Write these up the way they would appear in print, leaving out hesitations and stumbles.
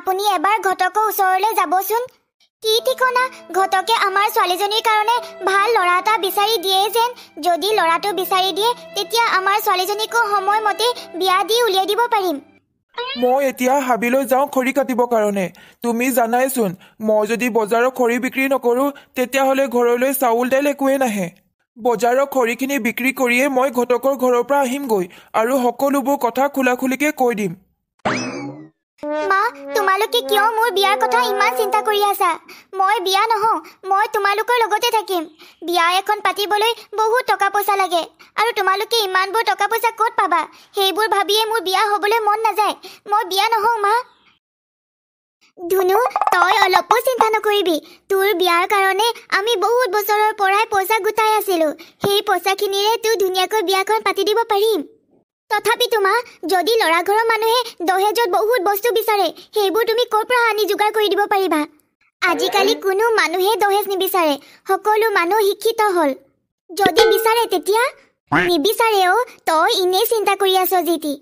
আপুনি এবাৰ ঘটকৰ ওচৰলৈ যাবচোন। কি ঠিকনা, ঘটকে আমাৰ ছোৱালীজনীৰ কাৰণে ভাল ল'ৰা এটা বিচাৰি দিয়ে যেন। যদি ল'ৰাটো বিচাৰি দিয়ে তেতিয়া আমাৰ ছোৱালীজনীকো সময়মতে বিয়া দি উলিয়াই দিব পাৰিম। মই এতিয়া হাবিলৈ যাওঁ খৰি কাটিবৰ কাৰণে। তুমি জানাইচোন, মই যদি বজাৰত খৰি বিক্ৰী নকৰোঁ তেতিয়াহ'লে ঘৰলৈ চাউল দাইল একোৱেই নাহে। বজাৰৰ খৰিখিনি বিক্ৰী কৰিয়ে মই ঘটকৰ ঘৰৰ পৰা আহিমগৈ আৰু সকলোবোৰ কথা খোলাখুলিকে কৈ দিম। মা, তোমালোকে কিয় মোৰ বিয়াৰ কথা ইমান চিন্তা কৰি আছা? মই বিয়া নহওঁ, মই তোমালোকৰ লগতে থাকিম। বিয়া এখন পাতিবলৈ বহুত টকা পইচা লাগে আৰু তোমালোকে ইমানবোৰ টকা পইচা ক'ত পাবা? সেইবোৰ ভাবিয়ে মোৰ বিয়া হ'বলৈ মন নাযায়। মই বিয়া নহওঁ মা। ধুনু, তই অলপো চিন্তা নকৰিবি। তোৰ বিয়াৰ কাৰণে আমি বহুত বছৰৰ পৰাই পইচা গোটাই আছিলোঁ। সেই পইচাখিনিৰে তোৰ ধুনীয়াকৈ বিয়াখন পাতি দিব পাৰিম। তথাপিতো মা, যদি ল'ৰা ঘৰৰ মানুহে দহেজত বহুত বস্তু বিচাৰে, সেইবোৰ তুমি ক'ৰ পৰা আনি যোগাৰ কৰি দিব পাৰিবা? আজিকালি কোনো মানুহে দহেজ নিবিচাৰে, সকলো মানুহ শিক্ষিত হ'ল। যদি বিচাৰে তেতিয়া নিবিচাৰেও। তই এনেই চিন্তা কৰি আছ জিতি।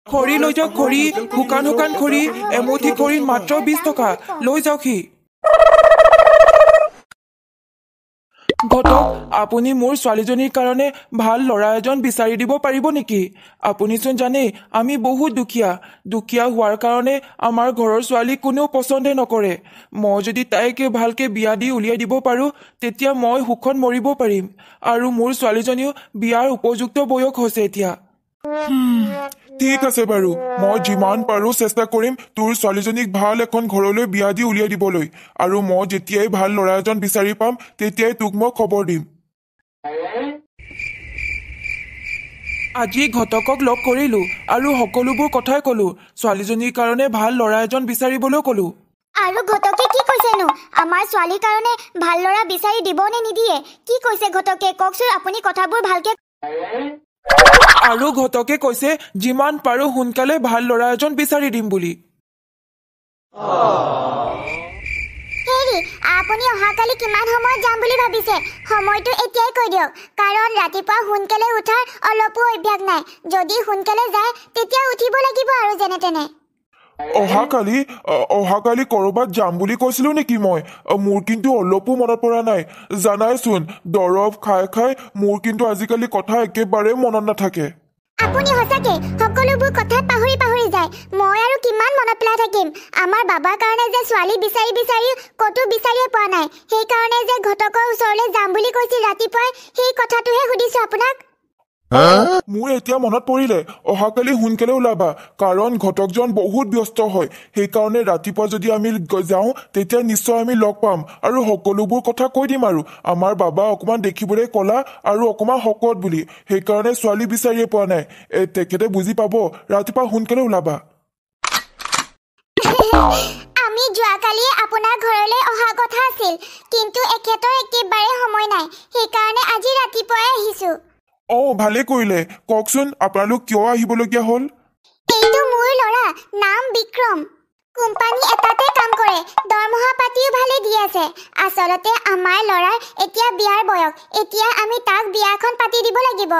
খৰি লৈ যাওক, খৰি, শুকান শুকান খৰি, এমুঠি খৰিত মাত্ৰ 20 টকা, লৈ যাওকহি। ঘটক, আপুনি মোৰ ছোৱালীজনীৰ কাৰণে ভাল ল'ৰা এজন বিচাৰি দিব পাৰিব নেকি? আপুনিচোন জানেই আমি বহুত দুখীয়া। দুখীয়া হোৱাৰ কাৰণে আমাৰ ঘৰৰ ছোৱালী কোনেও পচন্দে নকৰে। মই যদি তাইক ভালকে বিয়া দি উলিয়াই দিব পাৰোঁ তেতিয়া মই সুখত মৰিব পাৰিম। আৰু মোৰ ছোৱালীজনীও বিয়াৰ উপযুক্ত বয়স হৈছে এতিয়া। ঠিক আছে বাৰু, মই যিমান পাৰোঁ চেষ্টা কৰিম তোৰ ছোৱালীজনীক ভাল এখন ঘৰলৈ বিয়া দি উলিয়াই দিবলৈ। আৰু মই যেতিয়াই ভাল ল'ৰা এজন বিচাৰি পাম তেতিয়াই তোক মই খবৰ দিম। আজি ঘটকক লগ কৰিলো আৰু সকলোবোৰ কথাই ক'লো। ছোৱালীজনীৰ কাৰণে ভাল ল'ৰা এজন বিচাৰিবলৈও ক'লো। আৰু ঘটকে কি কৈছেনো? আমাৰ ছোৱালীৰ কাৰণে ভাল ল'ৰা বিচাৰি দিব নে নিদিয়ে? কি কৈছে ঘটকে, কওকচোন আপুনি কথাবোৰ ভালকে। আৰু ঘটকে কৈছে যিমান পাৰো সোনকালে ভাল ল'ৰা এজন বিচাৰি দিম বুলি। হেৰি, আপুনি অহাকালি কিমান সময়ত যাম বুলি ভাবিছে? সময়টো এতিয়াই কৈ দিয়ক, কাৰণ ৰাতিপুৱা সোনকালে উঠাৰ অলপো অভ্যাস নাই। যদি সোনকালে যায় তেতিয়া উঠিব লাগিব আৰু যেনে তেনে। অহাকালি ক'ৰবাত যাম বুলি কৈছিলো নেকি মই? মোৰ কিন্তু অলপো মনত পৰা নাই। জানাইচোন, দৰৱ খাই খাই মোৰ কিন্তু আজিকালি কথা একেবাৰে মনত নাথাকে। আপুনি সঁচাকে সকলোবোৰ কথা পাহৰি পাহৰি যায়। মই আৰু কিমান মনত পেলাই থাকিম? আমাৰ বাবাৰ কাৰণে যে ছোৱালী বিচাৰি বিচাৰি ক'তো বিচাৰিয়ে পোৱা নাই, সেইকাৰণে যে ঘটকৰ ওচৰলৈ যাম বুলি কৈছিল ৰাতিপুৱাই, সেই কথাটোহে সুধিছো আপোনাক। মোৰ এতিয়া মনত পৰিলে, অহাকালি সোনকালে ওলাবা, কাৰণ ঘটকজন বহুত ব্যস্ত হয়। সেইকাৰণে ৰাতিপুৱা যদি আমি যাওঁ তেতিয়া নিশ্চয় আমি লগ পাম আৰু সকলোবোৰ কথা কৈ দিম। আৰু আমাৰ বাবা অকণমান দেখিবলৈ ক'লা আৰু অকণমান শকত বুলি, সেইকাৰণে ছোৱালী বিচাৰিয়ে পোৱা নাই। তেখেতে বুজি পাব। ৰাতিপুৱা সোনকালে ওলাবা। আমি যোৱাকালি আপোনাৰ ঘৰলৈ অহা কথা আছিল, কিন্তু এখেতৰ একেবাৰে সময় নাই, সেইকাৰণে আজি ৰাতিপুৱাই আহিছো। অ, ভালেই কৰিলে। কওকচোন, আপোনালোক কিয় আহিবলগীয়া হ'ল? এইটো মোৰ ল'ৰা, নাম বিক্ৰম। কোম্পানী এটাতে কাম কৰে, দৰমহা পাতিও ভালে দি আছে। আচলতে আমাৰ ল'ৰাৰ এতিয়া বিয়াৰ বয়স, এতিয়া আমি তাক বিয়াখন পাতি দিব লাগিব,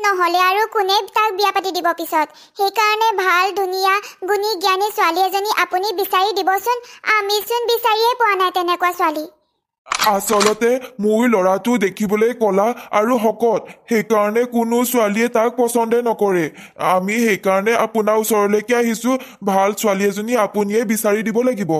নহ'লে আৰু কোনে তাক বিয়া পাতি দিব পিছত। সেইকাৰণে ভাল ধুনীয়া গুণী জ্ঞানী ছোৱালী এজনী আপুনি বিচাৰি দিবচোন। আমিচোন বিচাৰিয়ে পোৱা নাই তেনেকুৱা ছোৱালী। আচলতে মোৰ ল'ৰাটো দেখিবলৈ ক'লা আৰু শকত, সেইকাৰণে কোনো ছোৱালীয়ে তাক পচন্দে নকৰে। আমি সেইকাৰণে আপোনাৰ ওচৰলৈকে আহিছোঁ। ভাল ছোৱালী এজনী আপুনিয়ে বিচাৰি দিব লাগিব।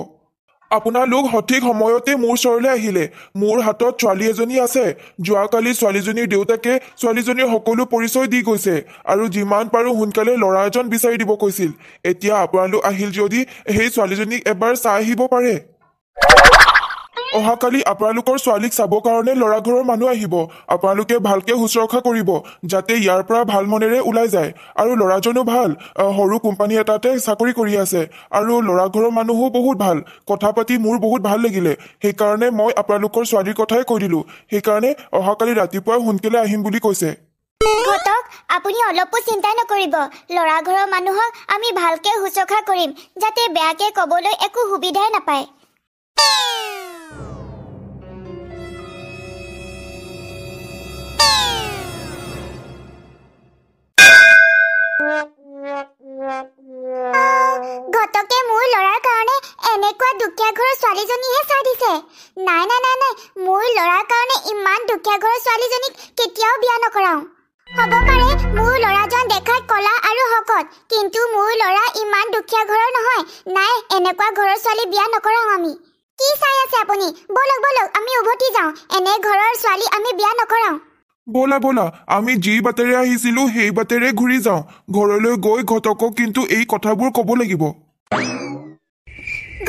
আপোনালোক সঠিক সময়তে মোৰ ওচৰলৈ আহিলে। মোৰ হাতত ছোৱালী এজনী আছে। যোৱাকালি ছোৱালীজনীৰ দেউতাকে ছোৱালীজনীৰ সকলো পৰিচয় দি গৈছে আৰু যিমান পাৰোঁ সোনকালে ল'ৰা এজন বিচাৰি দিব কৈছিল। এতিয়া আপোনালোক আহিল যদি সেই ছোৱালীজনীক এবাৰ চাই আহিব পাৰে। অহাকালি আপোনালোকৰ ছোৱালীক চাবৰ কাৰণে ল'ৰা ঘৰৰ মানুহ আহিব। আপোনালোকে ভালকে শুশ্ৰূষা কৰিব যাতে ইয়াৰ পৰা ভাল মনেৰে ওলাই যায়। আৰু ল'ৰাজনো ভাল, সৰু কোম্পানী এটাতে চাকৰি কৰি আছে আৰু ল'ৰা ঘৰৰ মানুহো বহুত ভাল। কথা পাতি মোৰ বহুত ভাল লাগিলে, সেইকাৰণে মই আপোনালোকৰ ছোৱালীৰ কথাই কৈ দিলোঁ। সেইকাৰণে অহাকালি ৰাতিপুৱাই সোনকালে আহিম বুলি কৈছে। ঘটক, আপুনি অলপো চিন্তা নকৰিব। ল'ৰা ঘৰৰ মানুহক আমি ভালকে শুশ্ৰূষা কৰিম যাতে বেয়াকে ক'বলৈ একো সুবিধাই নাপায়। এনেকুৱা দুখীয়া ঘৰৰ ছোৱালীজনীহে চাই দিছে। নাই নাই নাই নাই, মোৰ ল'ৰাৰ কাৰণে ইমান দুখীয়া ঘৰৰ ছোৱালীজনীক কেতিয়াও বিয়া নকৰাওঁ। হ'ব পাৰে মোৰ ল'ৰাজন দেখাত ক'লা আৰু শকত, কিন্তু মোৰ ল'ৰা ইমান দুখীয়া ঘৰৰ নহয়। নাই, এনেকুৱা ঘৰৰ ছোৱালী বিয়া নকৰাওঁ আমি। কি চাই আছে আপুনি? ব'লক ব'লক, আমি উভতি যাওঁ। এনে ঘৰৰ ছোৱালী আমি বিয়া নকৰাওঁ। ব'লা ব'লা, আমি যি বাটেৰে আহিছিলো সেই বাটেৰে ঘূৰি যাওঁ। ঘৰলৈ গৈ ঘটকক কিন্তু এই কথাবোৰ ক'ব লাগিব।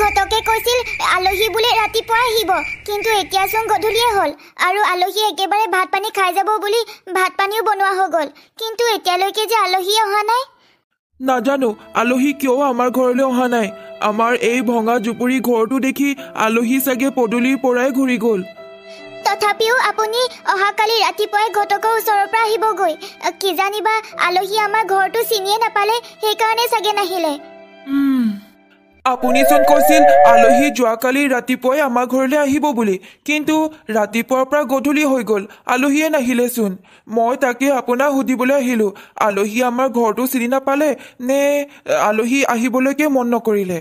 ঘটকে কৈছিল আলহী বোলে ৰাতিপুৱা আহিব, কিন্তু এতিয়াচোন গধূলিয়ে হ'ল আৰু আলহী একেবাৰে ভাত পানী খাই যাব বুলি ভাত পানীও বনোৱা হৈ গ'ল, কিন্তু এতিয়ালৈকে যে আলহী অহা নাই। নাজানো আলহী কিয় আমাৰ ঘৰলৈ অহা নাই। আমাৰ এই ভঙা জুপুৰি ঘৰটো দেখি আলহী চাগে পদূলিৰ পৰাই ঘূৰি গ'ল। তথাপিও আপুনি অহাকালি ৰাতিপুৱাই ঘটকৰ ওচৰৰ পৰা আহিবগৈ। কিজানিবা আলহী আমাৰ ঘৰটো চিনিয়ে নাপালে, সেইকাৰণে চাগে নাহিলে। আপুনিচোন কৈছিল আলহী যোৱাকালি ৰাতিপুৱাই আমাৰ ঘৰলৈ আহিব বুলি, কিন্তু ৰাতিপুৱাৰ পৰা গধূলি হৈ গ'ল, আলহীয়ে নাহিলেচোন। মই তাকে আপোনাক সুধিবলৈ আহিলোঁ, আলহী আমাৰ ঘৰটো চিনি নাপালে নে আলহী আহিবলৈকে মন নকৰিলে?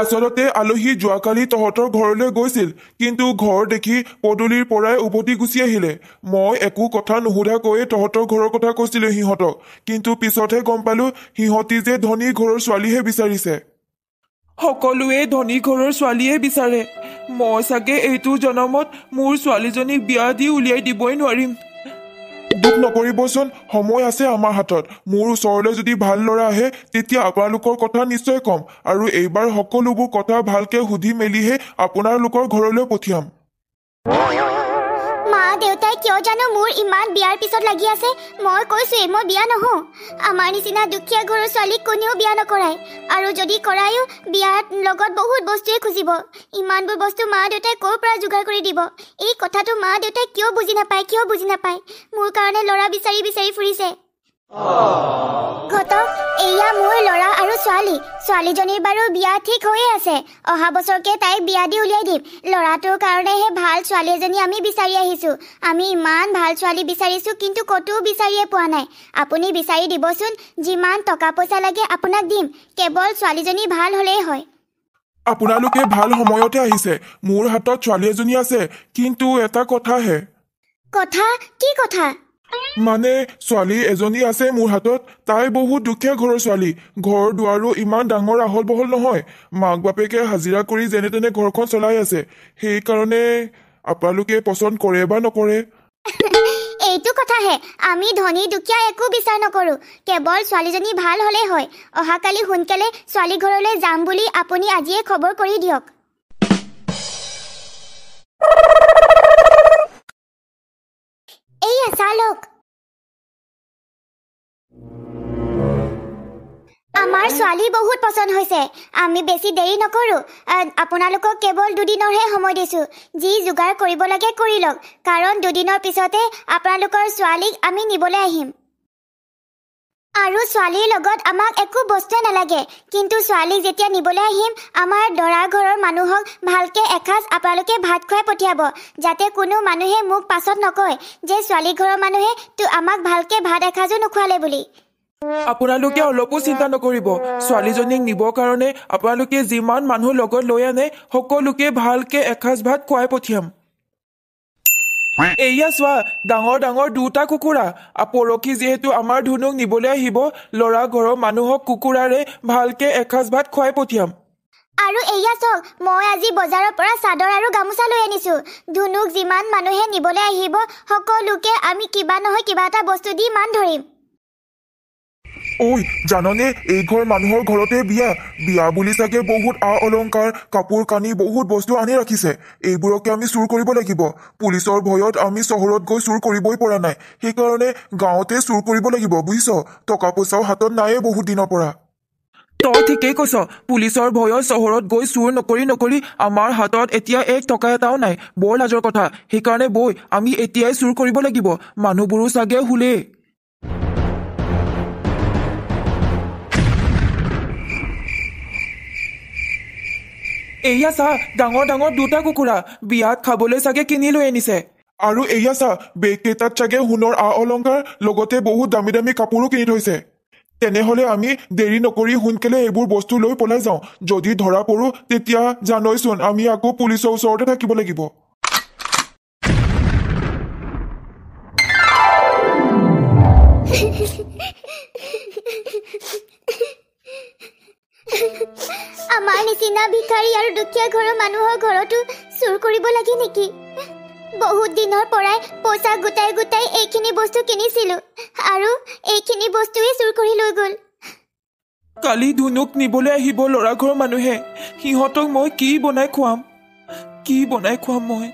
আচলতে আলহী যোৱাকালি তহঁতৰ ঘৰলৈ গৈছিল, কিন্তু ঘৰ দেখি পদূলিৰ পৰাই উভতি গুচি আহিলে। মই একো কথা নুসুধাকৈয়ে তহঁতৰ ঘৰৰ কথা কৈছিলো সিহঁতক, কিন্তু পিছতহে গম পালো সিহঁতি যে ধনী ঘৰৰ ছোৱালীহে বিচাৰিছে। সকলোৱে ধনী ঘৰৰ ছোৱালীয়ে বিচাৰে। মই চাগে এইটো জনমত মোৰ ছোৱালীজনীক বিয়া দি উলিয়াই দিবই নোৱাৰিম। দুখ নকৰিবচোন, সময় আছে আমাৰ হাতত। মোৰ ওচৰলৈ যদি ভাল ল'ৰা আহে তেতিয়া আপোনালোকৰ কথা নিশ্চয় ক'ম, আৰু এইবাৰ সকলোবোৰ কথা ভালকে সুধি মেলিহে আপোনালোকৰ ঘৰলৈ পঠিয়াম। মা দেউতাই কিয় জানো মোৰ ইমান বিয়াৰ পিছত লাগি আছে। মই কৈছোৱেই মই বিয়া নহওঁ। আমাৰ নিচিনা দুখীয়া ঘৰৰ ছোৱালীক কোনেও বিয়া নকৰায়, আৰু যদি কৰায়ো বিয়াৰ লগত বহুত বস্তুৱে খুজিব। ইমানবোৰ বস্তু মা দেউতাই ক'ৰ পৰা যোগাৰ কৰি দিব? এই কথাটো মা দেউতাই কিয় বুজি নাপায়, কিয় বুজি নাপায়? মোৰ কাৰণে ল'ৰা বিচাৰি বিচাৰি ফুৰিছে। ঘটক, এয়া মোৰ ল'ৰা আৰু ছোৱালী। ছোৱালীজনীৰ বাৰু বিয়া ঠিক হৈয়ে আছে, অহা বছৰকে তাইক বিয়া দি উলিয়াই দিম। ল'ৰাটোৰ কাৰণেহে ভাল ছোৱালী এজনী আমি বিচাৰি আহিছোঁ। আমি ইমান ভাল ছোৱালী বিচাৰিছোঁ, কিন্তু ক'তো বিচাৰিয়ে পোৱা নাই। আপুনি বিচাৰি দিবচোন, যিমান টকা পইচা লাগে আপোনাক দিম, কেৱল ছোৱালীজনী ভাল হ'লেই হয়। আপোনালোকে ভাল সময়তে আহিছে। মোৰ হাতত ছোৱালী এজনী আছে, কিন্তু এটা কথাহে। কথা? কি কথা? মানে ছোৱালী এজনী আছে মোৰ হাতত, তাই বহুত দুখীয়া ঘৰৰ ছোৱালী। ঘৰ দুৱাৰো ইমান ডাঙৰ আহল বহল নহয়, মাক বাপেকে হাজিৰা কৰি যেনে তেনে ঘৰখন চলাই আছে। সেইকাৰণে আপোনালোকে পচন্দ কৰে বা নকৰে। এইটো কথাহে, আমি ধনী দুখীয়া একো বিচাৰ নকৰোঁ, কেৱল ছোৱালীজনী ভাল হ'লেই হয়। অহাকালি সোনকালে ছোৱালী ঘৰলৈ যাম বুলি আপুনি আজিয়ে খবৰ কৰি দিয়ক। এইয়া চালক, আমাৰ ছোৱালী বহুত পচন্দ হৈছে। আমি বেছি দেৰি নকৰোঁ, আপোনালোকক কেৱল দুদিনৰহে সময় দিছোঁ। যি যোগাৰ কৰিব লাগে কৰি লওক, কাৰণ দুদিনৰ পিছতে আপোনালোকৰ ছোৱালীক আমি নিবলৈ আহিম। আৰু ছোৱালীৰ লগত আমাক একো বস্তুৱে নালাগে, কিন্তু ছোৱালীক যেতিয়া নিবলৈ আহিম আমাৰ দৰা ঘৰৰ মানুহক ভালকে এসাঁজ আপোনালোকে ভাত খুৱাই পঠিয়াব, যাতে কোনো মানুহে মোক পাছত নকয় যে ছোৱালী ঘৰৰ মানুহে তো আমাক ভালকে ভাত এসাঁজো নোখোৱালে বুলি। আপোনালোকে অলপো চিন্তা নকৰিব, ছোৱালীজনীক নিবৰ কাৰণে আপোনালোকে যিমান মানুহ লগত লৈ আনে সকলোকে ভালকে এসাঁজ ভাত খুৱাই পঠিয়াম। এয়া চোৱা, ডাঙৰ ডাঙৰ দুটা কুকুৰা। পৰহি যিহেতু আমাৰ ধুনুক নিবলৈ আহিব, ল'ৰা ঘৰৰ মানুহক কুকুৰাৰে ভালকে এসাঁজ ভাত খুৱাই পঠিয়াম। আৰু এয়া চাওক, মই আজি বজাৰৰ পৰা চাদৰ আৰু গামোচা লৈ আনিছো। ধুনুক যিমান মানুহে নিবলৈ আহিব সকলোকে আমি কিবা নহয় কিবা এটা বস্তু দি মান ধৰিম। ঐ জাননে, এই ঘৰ মানুহৰ ঘৰতে বিয়া। বিয়া বুলি চাগে বহুত আ অলংকাৰ, কাপোৰ কানি বহুত বস্তু আনি ৰাখিছে। এইবোৰকে আমি চুৰ কৰিব লাগিব। পুলিচৰ ভয়ত আমি চহৰত গৈ চুৰ কৰিবই পৰা নাই, সেইকাৰণে গাঁৱতে চুৰ কৰিব লাগিব, বুজিছ? টকা পইচাও হাতত নাইয়ে বহুত দিনৰ পৰা। তই ঠিকেই কৈছ, পুলিচৰ ভয়ত চহৰত গৈ চুৰ নকৰি নকৰি আমাৰ হাতত এতিয়া এক টকা এটাও নাই। বৰ লাজৰ কথা। সেইকাৰণে বৈ আমি এতিয়াই চুৰ কৰিব লাগিব। মানুহবোৰো চাগে শুলেই। এয়া চা, ডাঙৰ ডাঙৰ দুটা কুকুৰা বিয়াত খাবলৈ চাগে কিনি লৈ আনিছে। আৰু এয়া চা, বেগ কেইটাত চাগে সোণৰ আ অলংকাৰ, লগতে বহুত দামী দামী কাপোৰো কিনি থৈছে। তেনেহ'লে আমি দেৰি নকৰি সোনকালে এইবোৰ বস্তু লৈ পলাই যাওঁ। যদি ধৰা পৰো তেতিয়া জানইচোন আমি আকৌ পুলিচৰ ওচৰতে থাকিব লাগিব। আমাৰ নিচিনা ভিখাৰী আৰু দুখীয়া ঘৰৰ মানুহৰ ঘৰতো চুৰ কৰিব লাগে নেকি? বহুত দিনৰ পৰাই পইচা গোটাই গোটাই এইখিনি বস্তু কিনিছিলো আৰু এইখিনি বস্তুৱেই চুৰ কৰি লৈ গ'ল। কালি ধুনুক নিবলৈ আহিব ল'ৰা ঘৰৰ মানুহে, সিহঁতক মই কি বনাই খুৱাম? কি বনাই খুৱাম মই?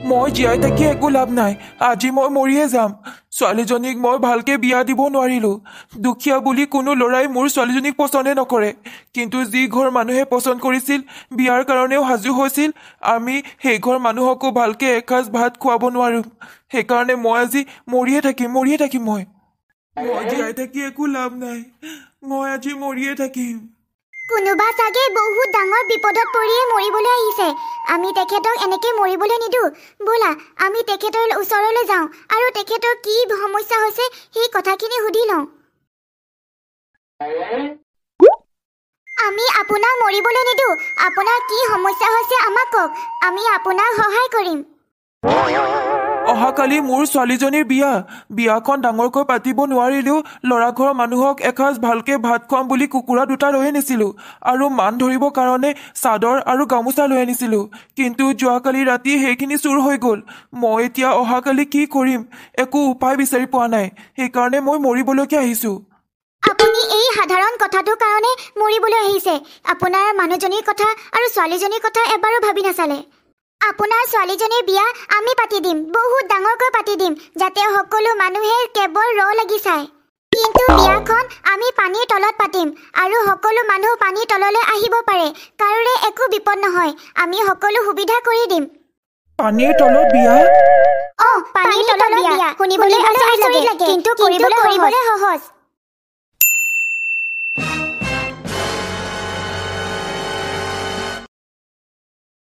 মই জীয়াই থাকি একো লাভ নাই, আজি মই মৰিয়ে যাম। ছোৱালীজনীক মই ভালকে বিয়া দিব নোৱাৰিলো। দুখীয়া বুলি কোনো ল'ৰাই মোৰ ছোৱালীজনীক পচন্দে নকৰে, কিন্তু যি ঘৰ মানুহে পচন্দ কৰিছিল, বিয়াৰ কাৰণেও সাজু হৈছিল, আমি সেই ঘৰ মানুহকো ভালকে এসাঁজ ভাত খুৱাব নোৱাৰো। সেইকাৰণে মই আজি মৰিয়ে থাকিম, মৰিয়ে থাকিম। মই মই জীয়াই থাকি একো লাভ নাই, মই আজি মৰিয়ে থাকিম। কোনোবা চাগে বহুত ডাঙৰ বিপদত পৰিয়ে মৰিবলৈ আহিছে। আমি তেখেতক এনেকে মৰিবলৈ নিদিওঁ। ব'লা আমি তেখেতৰ ওচৰলৈ যাওঁ আৰু তেখেতৰ কি সমস্যা হৈছে সেই কথাখিনি সুধি লওঁ। আমি আপোনাক মৰিবলৈ নিদিওঁ। আপোনাৰ কি সমস্যা হৈছে আমাক কওক, আমি আপোনাক সহায় কৰিম। অহাকালি মোৰ ছোৱালীজনীৰ বিয়া। বিয়াখন ডাঙৰকৈ পাতিব নোৱাৰিলেও ল'ৰা ঘৰৰ মানুহক এসাঁজ ভালকে ভাত খুৱাম বুলি কুকুৰা দুটা লৈ আনিছিলো আৰু মান ধৰিবৰ কাৰণে চাদৰ আৰু গামোচা লৈ আনিছিলো। কিন্তু যোৱাকালি ৰাতি সেইখিনি চুৰ হৈ গ'ল। মই এতিয়া অহাকালি কি কৰিম একো উপায় বিচাৰি পোৱা নাই, সেইকাৰণে মই মৰিবলৈকে আহিছো। আপুনি এই সাধাৰণ কথাটোৰ কাৰণে মৰিবলৈ আহিছে। আপোনাৰ মানুহজনীৰ কথা আৰু ছোৱালীজনীৰ কথা এবাৰো ভাবি নাচালে। আপোনাৰ ছোৱালীজনীৰ বিয়া আমি পাতি দিম, বহুত ডাঙৰকৈ পাতি দিম, যাতে সকলো মানুহে কেৱল ৰ লাগি চায়। কিন্তু বিয়াখন আমি পানীৰ তলত পাতিম আৰু সকলো মানুহ পানীৰ তললৈ আহিব পাৰে, কাৰোৰে একো বিপদ নহয়। আমি সকলো সুবিধা কৰি দিম। পানীৰ তলত বিয়া? অ, পানীৰ তলত বিয়া শুনিবলৈ আচৰিত লাগে, কিন্তু কৰিবলৈ সহজ।